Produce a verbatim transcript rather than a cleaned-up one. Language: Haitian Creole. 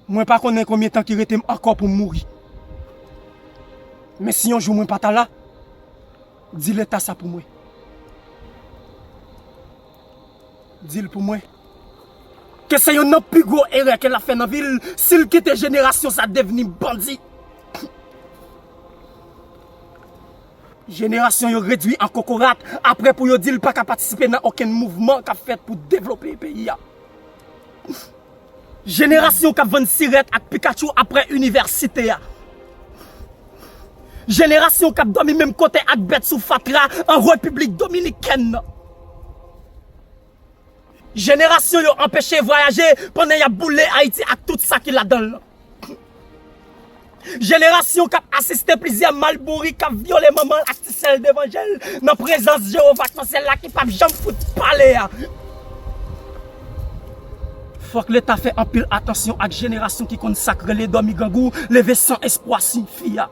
Mwen pa konnen konbyen tan ki rete m ankò pou m mouri. Men si yon jou mwen pa ta la, di Leta sa pou mwen. Di l pou mwen ke se youn nan pi gwo erè ke l ap fè nan vi l si l kite jenerasyon sa devni bandi. Jenerasyon yo redui an kokorat apre pou yo di l pa ka patisipe nan okenn mouvman k ap fèt pou devlope peyi a. Jenerasyon k ap vann sirèt ak Pikachu apre inivèsite a. Jenerasyon k ap dòmi menm kote ak bèt sou fatra an Repiblik Dominikèn nan. Jenerasyon yo anpeche vwayaje pandan y ap boule Ayiti ak tout sa ki ladan l lan. Jenerasyon k ap asiste plizyè mal bouri k ap vyole manman l ak ti sè l devan je l nan prezans Jewova k nan syèl la ki p ap janm fout pale a. Fòk Leta fè anpil atansyon ak jenerasyon ki konn sa k rele dòmi grangou, leve san espwa siyifi a.